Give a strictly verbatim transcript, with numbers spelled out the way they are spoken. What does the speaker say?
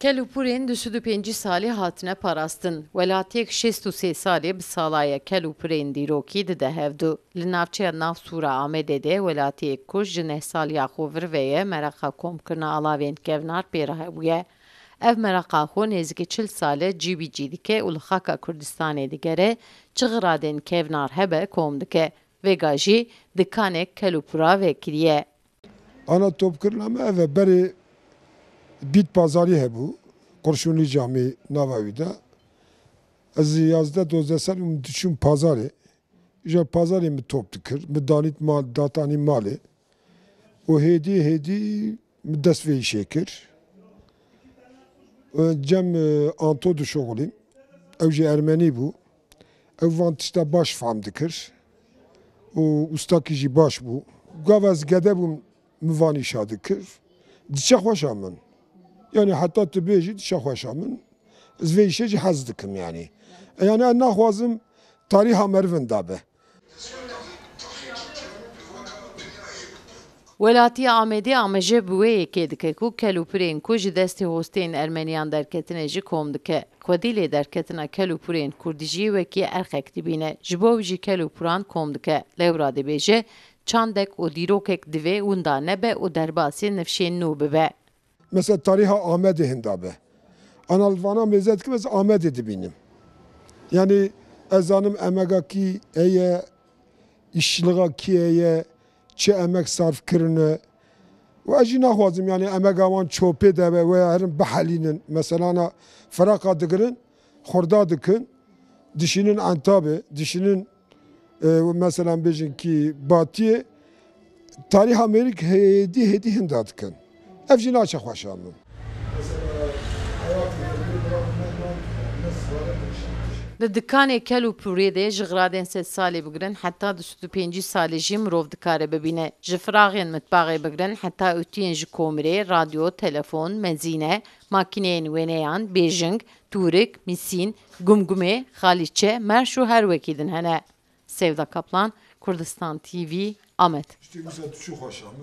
Kel û pûrên du sed û pêncî salî hatine parastin. Welatiyek şêst û sê salî bi sala ye kel û pûrên dîrokî dide hevdu. Li navçeya nav Sûra Amedê de welatiyek ku ji neh saliya xwe vir ve ye, meraqa komkirina alavên kevnar pê re hebûye. Ev meraqa xwe nêzîkî çil sal e cîbî cî dike û li xaka Kurdistanê digere, çi xiradên kevnar hebe kom dike. Vêga jî dikanek kel û pûra vekiriye. Ana topkirina me ev e, berê bît pazarî hebû, Qurşûnî Camî nava wî de. Ez yazdeh dozdeh salî min diçûm pazarê. Îja pazarê min top dikir, min danît mal, datanî malê. Û hêdî hêdî min dest vê îşê kir. Û cem, e, Anto dişoxilîm. Ew jî ermenî bû. Ew van tişta baş fehm dikir. Û ustakî jî baş bû. Gava ez gede bûm, min van îşa dikir. Diçe xweşa min. Yani heta tu bêjî diçe xweşa min. Ez vê îşê jî hez dikim yani. E, yani ez naxwazim tarîha meriv hinda be. Welatiya Amedê ameje bi wê yekê dike ku kel û pûrên ku ji destê hosteyên ermeniyan derketine jî kom dike. Xwedî lê derketina kel û pûrên kurdî jî wekî erxek dibîne. Ji bo wî jî kel û pûran kom dike. Lewra dibêje, çandek û dîrokek divê winda nebe û derbasî nifşên nû bibe. Mesela tarîha Amedê hinda be. Ana li vana mêze dikim, ez Amedê dibînim. Yani ez zanim emega kî heye, îşliga kî heye, çi emek sarf kirine. Û ez jî naxwazim yani emega wan çopê de be, we herin bihelînin. Mesela ana firaqa digirin, xurda dikin, dişînin Entabê, dişînin, e, mesela bêjin kî Batiyê, tarîha mêrik hêdî hêdî hinda dikin. Ev jî naçe xweşa min. Li dikanê kel û pûrê de ji xiradên sed salê bigirin heta du sed û pêncî salê jî mirov dikare bibîne. Ji firaxên mitbaxê bigirin heta otiyên ji komirê, radyo, telefon, mezîne, makîneyên wêneyan, bêjing, tûrik, mîsîn, gumgumê, xalîçe, merş û her wekî din hene. Sevda Kaplan, Kurdistan T V, Amed. Îşte wisa diçû xweşa min.